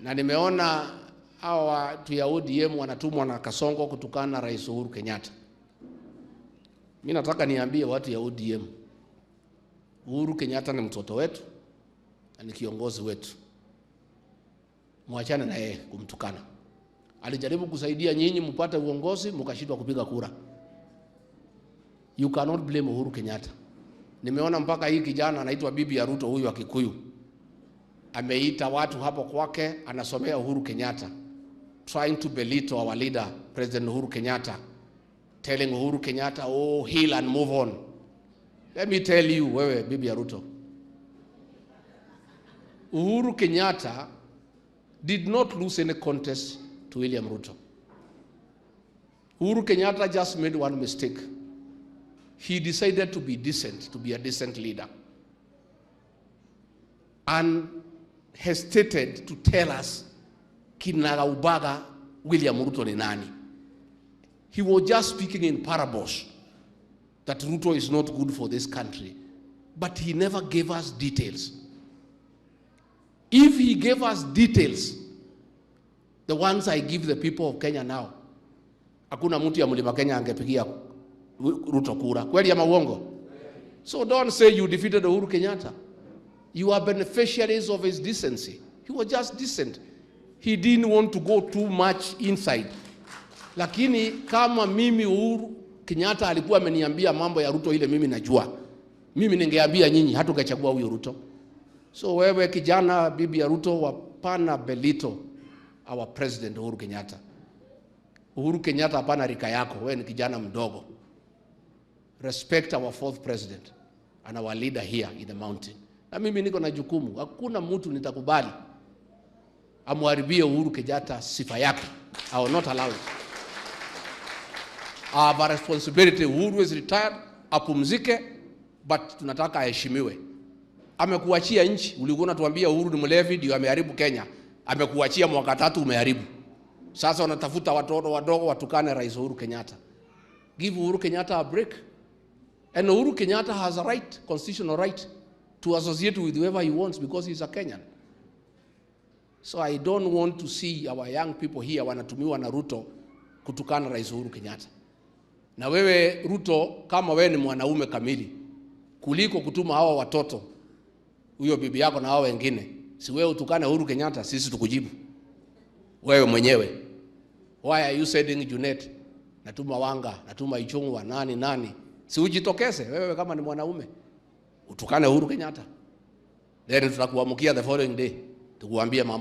Na nimeona hawa watu ya ODM wanatumwa na Kasongo kutukana na Rais Uhuru Kenyatta. Mimi nataka niambie watu ya ODM, Uhuru Kenyatta ni mtoto wetu na ni kiongozi wetu. Mwachane na yeye kumtukana. Alijaribu kusaidia nyinyi mpate uongozi, mkashindwa kupiga kura. You cannot blame Uhuru Kenyatta. Nimeona mpaka hii kijana anaitwa bibi ya Ruto, huyu wa Kikuyu, ameita watu hapo kwake, anasomea Uhuru Kenyatta, trying to belittle our leader, President Uhuru Kenyatta, telling Uhuru Kenyatta, "Oh, heal and move on." Let me tell you, wewe bibi ya Ruto, Uhuru Kenyatta did not lose any contest to William Ruto. Uhuru Kenyatta just made one mistake. He decided to be decent, to be a decent leader, and hesitated to tell us kinagaubaga William Ruto ni nani. He was just speaking in parables that Ruto is not good for this country, but he never gave us details. If he gave us details, the ones I give the people of Kenya now, hakuna mtu ya Mlima Kenya angepigia Ruto kura. Kweli ama uongo? So don't say you defeated Uhuru Kenyatta. You are beneficiaries of his decency. He was just decent. He didn't want to go too much inside. Lakini kama mimi Uhuru Kenyatta alikuwa ameniambia mambo ya Ruto ile mimi najua, mimi ningeambia nyinyi hatungechagua huyo Ruto. So wewe kijana, bibi ya Ruto, hapana belittle our President Uhuru Kenyatta. Uhuru Kenyatta hapana rika yako, wewe ni kijana mdogo. Respect our fourth president and our leader here in the mountain. Na mimi niko na jukumu, hakuna mtu nitakubali amharibie Uhuru Kenyatta sifa yake. I will not allow it. I have a responsibility. Uhuru is retired, apumzike, but tunataka aheshimiwe. Amekuachia nchi, ulikuwa unatuambia Uhuru ni mlevi ndio ameharibu Kenya. Amekuachia mwaka 3 umeharibu. Sasa wanatafuta watoto wadogo watukane Rais Uhuru Kenyatta. Give Uhuru Kenyatta a break. And Uhuru Kenyatta has a right, constitutional right, to associate with whoever he wants because he's a Kenyan. So I don't want to see our young people here wanatumiwa na Ruto kutukana Rais Uhuru Kenyatta. Na wewe Ruto, kama wewe ni mwanaume kamili, kuliko kutuma hawa watoto, huyo bibi yako na hao wengine, si wewe utukane Uhuru Kenyatta, sisi tukujibu wewe mwenyewe. Why are you sending Junet? Natuma Wanga, natuma Ichung'wa, nani nani? Si ujitokeze wewe kama ni mwanaume utukane Uhuru Kenyatta, then tutakuamkia the following day tukuambie mambo.